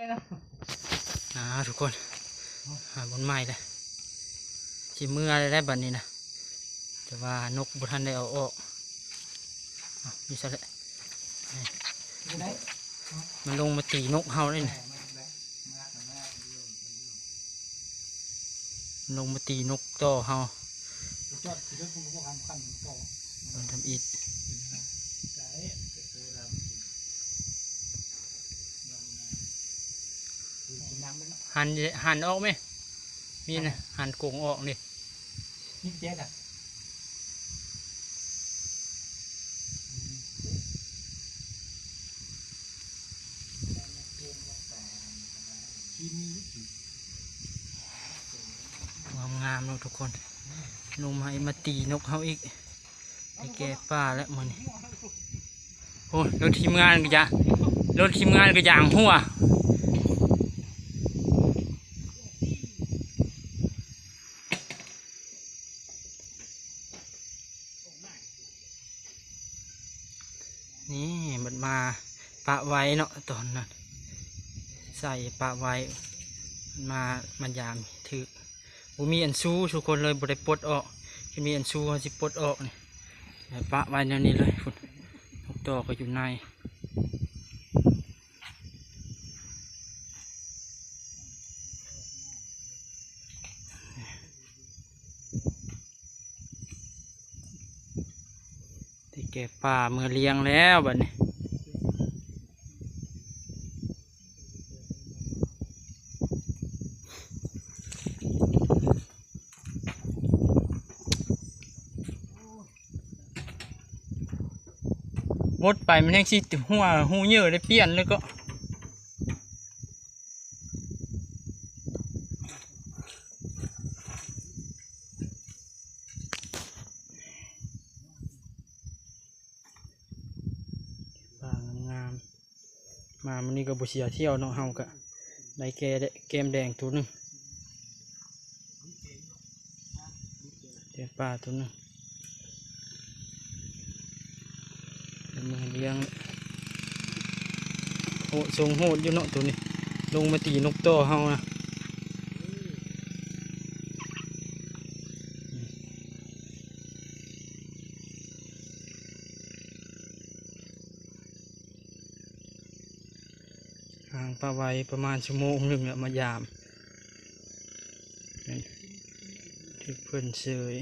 ອ່າ ທຸກຄົນ ຫາບ່ອນໃໝ່ແລ້ວ ຊິເມືອແລ້ວໄດ໋ບັດນີ້ນະ ແຕ່ວ່ານົກບໍ່ທັນໄດ້ເອົາອອກ. ເອົ້າ ຢູ່ໃສແຫຼະ ມັນລົງມາຕີນົກເຮົາເດ້ນີ້ ມັນລົງມາຕີນົກຕໍ່ເຮົາ ເບິ່ງທຳອິດ. ຫັນ ຫັນອອກແມ ມີນະ ຫັນກົງອອກນີ້ ມີແຈກອະ ງາມໆເນາະທຸກຄົນ ລົງມາ ມາຕີນົກເຮົາອີກ ໄດ້ແກ່ປາແລ້ວມື້ນີ້. ໂອ້ ລົດທີມງານກໍຢາ ລົດທີມງານກໍຢາງຫົວ ນີ້ມັນມາປະໄວ້ເນາະ ຕອນນັ້ນໃສ່ປະໄວ້ ມັນມາ ມາຢາມຖືກ ບໍ່ມີອັນຊູທຸກຄົນເລີຍ ບໍ່ໄດ້ປົດອອກ ຄັນມີອັນຊູເຮົາຊິປົດອອກນີ້ ແລ້ວປະໄວ້ແນວນີ້ເລີຍພຸ້ນ ນົກຕໍ່ກໍຢູ່ໃນ. ໄດ້ແກ່ປາເມືອລ້ຽງແລ້ວບັດນີ້. ບົດໄປມັນຍັງຊິຫົວ ຮູເຫຍື່ອໄດ້ປ່ຽນເລີຍເກາະ. ປາງາມໆ ມາມື້ນີ້ກໍບໍ່ເສຍທ່ຽວເນາະ ເຮົາກໍໄດ້ແກ່ແດ- ແກ້ມແດງໂຕໜຶ່ງ ແກ້ມປາໂຕໜຶ່ງ ເອົາມາລ້ຽງ. ໂຫດ ຊົງໂຫດຢູ່ເນາະໂຕນີ້ ລົງມາຕີນົກຕໍ່ເຮົານະ. ຫາງປາໄວ້ປະມານຊົ່ວໂມງໜຶ່ງແລ້ວ ມາຢາມ ຖືກເພິ່ນເສີຍ.